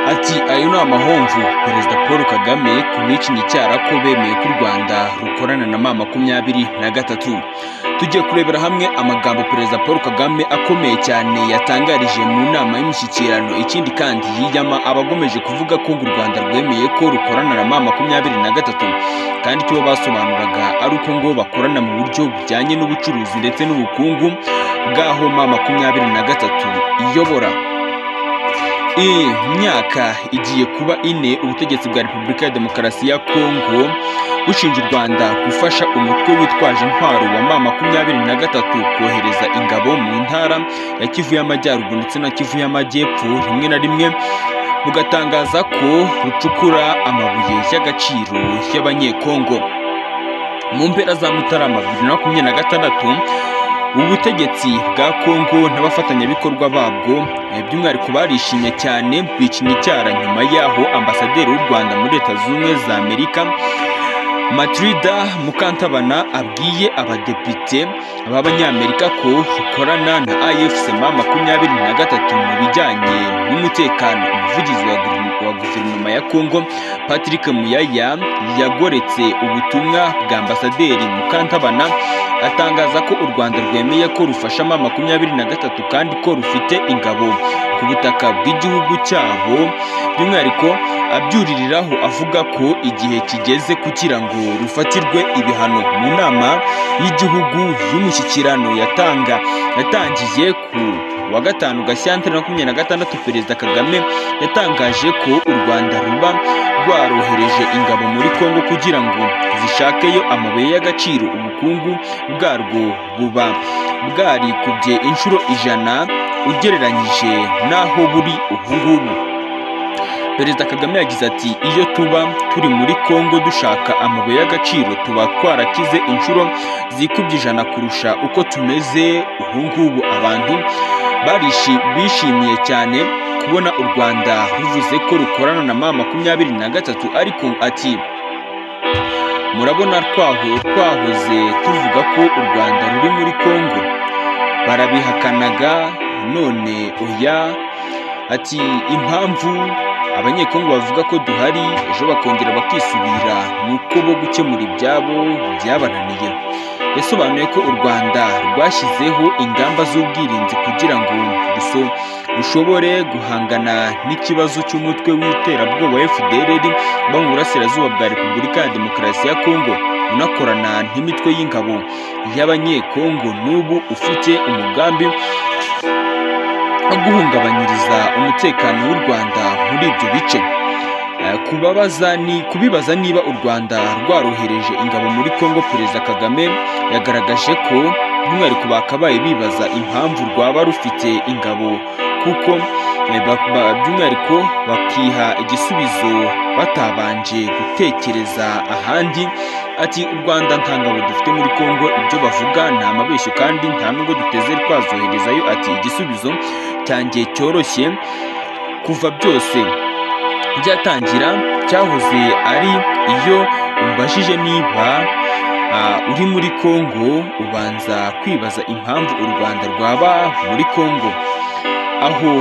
Ati: "Ayo ni amahomvu, Perezida Paul Kagame, ku bicinya icyara ko bemeye ko u Rwanda rukorana na M23." Tugiye kurebera hamwe amagambo Perezida Paul Kagame akomeye cyane yatangarije mu nama y'Imishyikirano. Ikindi kandi, yiyama abagomeje kuvuga ko ngo u Rwanda rwemeye ko rukorana na M23, kandi icyo basobanuraga ari uko ngo bakorana mu buryo bujyanye n'ubucuruzi ndetse n'ubukungu bw'aho M23 iyobora. Iyi myaka igiye kuba 4 ubutegetsi bwa Repubulika ya Demokarasi ya Kongo bushinja u Rwanda gufasha umutwe witwaje intwaro wa M23 kohereza ingabo mu ntara ya Kivu y'Amajyaruguru ndetse na Kivu y'Amajyepfo, rimwe na rimwe bugatangaza ko rucukura amabuye y'agaciro y'Abanyekongo. Mu mpera za Mutarama 2026, ubutegetsi bwa Kongo n'abafatanyabikorwa babwo by'umwihariko barishimye cyane, bicinya icyara nyuma y'aho ambasaderi w'u Rwanda muri Leta Zunze Ubumwe za Amerika, Mathilde Mukantabana, abwiye abadepite b'Abanyamerika ko rukorana na AFC M23 mu bijyanye n'umutekano. Umuvugizi wa guverinoma ya Kongo, Patrick Muyaya, yagoretse ubutumwa bwa ambasaderi Mukantabana, atangaza ko u Rwanda rwemeye ko rufasha M23 kandi ko rufite ingabo ku butaka bw'igihugu cyabo, by'umwihariko abyuririraho avuga ko igihe kigeze kugira ngo rufatirwe ibihano. Mu nama y'igihugu y'Umushyikirano yatangiye ku wa gatanu Gashyantare 26, Perezida Kagame yatangaje ko u Rwanda ruba rwarohereje ingabo muri Kongo kugira ngo zishakeyo amabuye y'agaciro, ubukungu bwarwo buba bwarikubye inshuro 100 ugereranyije n'aho buri ubu ngubu. Perezida Kagame yagize ati: "Iyo tuba turi muri Kongo dushaka amabuye y'agaciro, tuba twarakize inshuro zikubye 100 kurusha uko tumeze ubu ngubu." Abantu bishimiye cyane kubona u Rwanda ruvuze ko rukorana na M23, ariko ati: "Murabona twahoze tuvuga ko u Rwanda ruri muri Kongo, barabihakanaga, none oya." Ati: "Impamvu Abanyekongo bavuga ko duhari, ejo bakongera bakisubira, ni uko bo gukemura ibyabo byabananiye." Yasobanuye ko u Rwanda rwashyizeho ingamba z'ubwirinzi kugira ngo rushobore guhangana n'ikibazo cy'umutwe w'iterabwoba FDLR uba mu burasirazuba bwa Repubulika ya Demokarasi ya Kongo, unakorana n'imitwe y'ingabo y'Abanyekongo n'ubu ufite umugambi wo guhungabanyiriza umutekano w'u Rwanda muri ibyo bice. Kubabaza ni kubibaza niba u Rwanda rwarohereje ingabo muri Kongo, Perezida Kagame yagaragaje ko by'umwihariko bakabaye bibaza impamvu rwaba rufite ingabo, kuko by'umwihariko bakiha igisubizo batabanje gutekereza ahandi. Ati: "U Rwanda nta ngabo dufite muri Kongo, ibyo bavuga ni amabeshyo kandi nta nubwo duteze twazoherezayo." Ati: "Igisubizo cyanjye cyoroshye, kuva byose byatangira cyahoze ari: iyo umbajije niba uri muri Kongo, ubanza kwibaza impamvu u Rwanda rwaba muri Kongo. Aho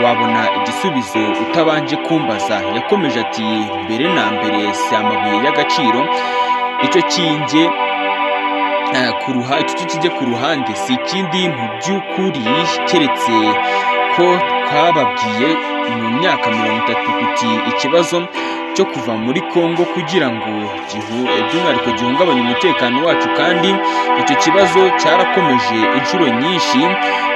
wabona igisubizo utabanje kumbaza." Yakomeje ati: "Mbere na mbere si amabuye y'agaciro, icyo kinge icyo kijye ku ruhande, si ikindi mu by'ukuri keretse ko twababwiye mu myaka 30 tuti ikibazo cyo kuva muri Kongo kugira ngo by'umwihariko gihungabanye umutekano wacu, kandi icyo kibazo cyarakomeje inshuro nyinshi.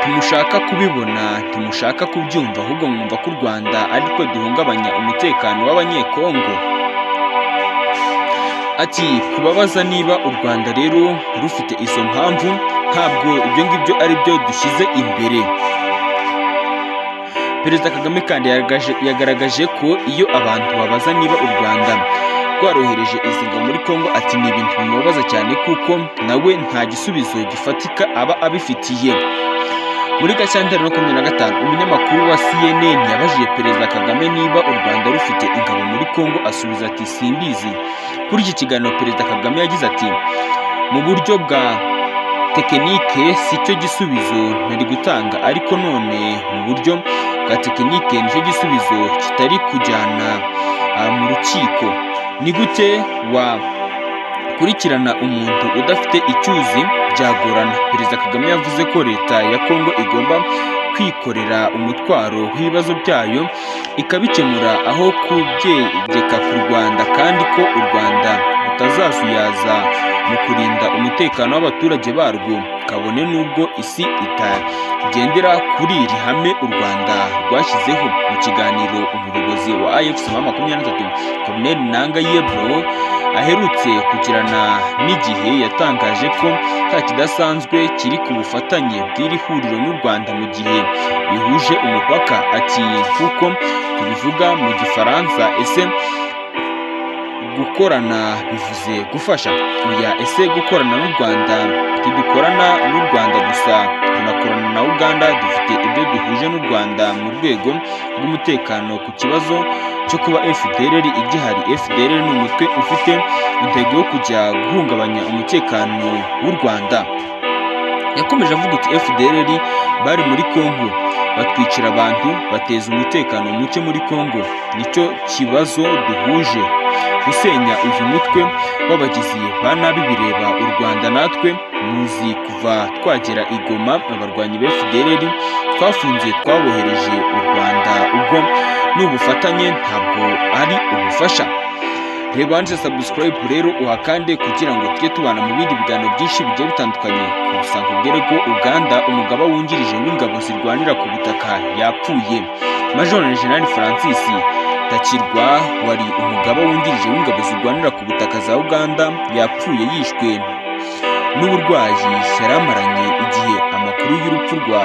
Ntimushaka kubibona, ntimushaka kubyumva, ahubwo mwumva ko u Rwanda aritwe duhungabanya umutekano w'Abanyekongo." Ati: "Kubabaza niba u Rwanda rero rufite izo mpamvu, ntabwo ibyo ngibyo ari byo dushyize imbere." Perezida Kagame kandi yagaragaje ko iyo abantu babaza niba u Rwanda rwarohereje izi ngabo muri Kongo, ati ni ibintu bimubabaza cyane kuko nawe nta gisubizo gifatika aba abifitiye. Muri Gashyantare 25, umunyamakuru wa CNN yabajije Perezida Kagame niba u Rwanda rufite ingabo muri Kongo, asubiza ati: "Simbizi." Kuri iki kiganiro, Perezida Kagame yagize ati: "Mu buryo bwa tekinike si cyo gisubizo nari gutanga, ariko none mu buryo bwa tekinike nicyo gisubizo kitari kujyana mu rukiko. Ni gute wakurikirana umuntu udafite icyuzi? Byagorana. Perezida Kagame yavuze ko leta ya Kongo igomba kwikorera umutwaro w'ibibazo byayo ikabikemura aho kubyegeka ku Rwanda, kandi ko u Rwanda rutazazuyaza mu kurinda umutekano w'abaturage barwo, kabone n'ubwo isi itagendera kuri iri hame u Rwanda rwashyizeho. Mu kiganiro umuyobozi wa AFC M23 Colonel Nanga Yebro aherutse kugirana n'Igihe, yatangaje ko nta kidasanzwe kiri ku bufatanye bw'iri huriro n'u Rwanda mu gihe bihuje umupaka. Ati nk'uko tubivuga mu Gifaransa, ese gukorana bivuze gufasha? Oya, ese gukorana n'u Rwanda, ntidukorana n'u Rwanda gusa, tunakorana na Uganda. Dufite ibyo duhuje n'u Rwanda mu rwego rw'umutekano ku kibazo cyo kuba FDLR igihari. FDLR ni umutwe ufite intego yo kujya guhungabanya umutekano w'u Rwanda. Yakomeje avuga uti FDLR bari muri Kongo batwicira abantu, bateza umutekano muke muri Kongo, nicyo kibazo duhuje. Gusenya uyu mutwe w'abagizi ba nabi bireba u Rwanda natwe. Muzi kuva twagera i Goma abarwanyi ba FDLR twafunze twabohereje u Rwanda, ubwo ni ubufatanye ntabwo ari ubufasha. Reba handitse subscribe rero uhakande kugira ngo tujye tubana mu bindi biganiro byinshi bigiye bitandukanye. Gusa nkubwire ko Uganda umugaba wungirije w'ingabo zirwanira ku butaka yapfuye. Major General Francis Takirwa wari umugaba wungirije w'ingabo zirwanira ku butaka za Uganda yapfuye yishwe n'uburwayi yari amaranye igihe. Amakuru y'urupfu rwa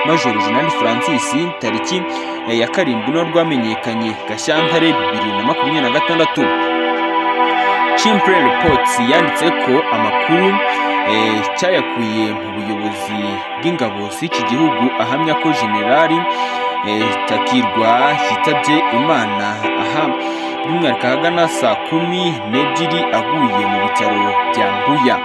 Major General Francis tariki ya 7 no rwamenyekanye Gashyantare 2026. Chimple Reports yanditse ko amakuru cyayakuye mu buyobozi bw'ingabo z'iki gihugu ahamya ko Generali Takirwa yitabye Imana aha by'umwihariko ahagana saa 12 aguye mu bitaro bya Mbuya.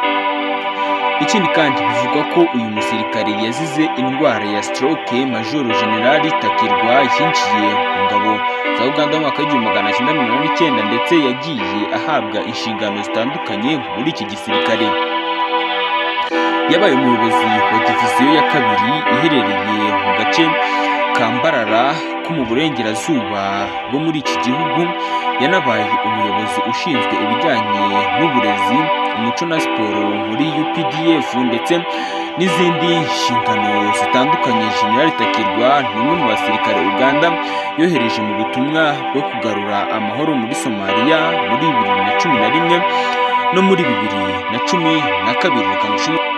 Ikindi kandi bivugwa ko uyu musirikare yazize indwara ya stroke. Major General Takirwa yinjiye mu ngabo za Uganda mu mwaka w'1989 ndetse yagiye ahabwa inshingano zitandukanye muri iki gisirikare. Yabaye umuyobozi wa diviziyo ya 2 iherereye mu gace ka Mbarara ko mu burengerazuba bwo muri iki gihugu. Yanabaye umuyobozi ushinzwe ibijyanye n'uburezi, umuco na siporo muri UPDF ndetse n'izindi nshingano zitandukanye. General Takirwa ni umwe mu basirikare Uganda yohereje mu butumwa bwo kugarura amahoro muri Somalia muri 2011 no muri 2012. Reka ngushimire.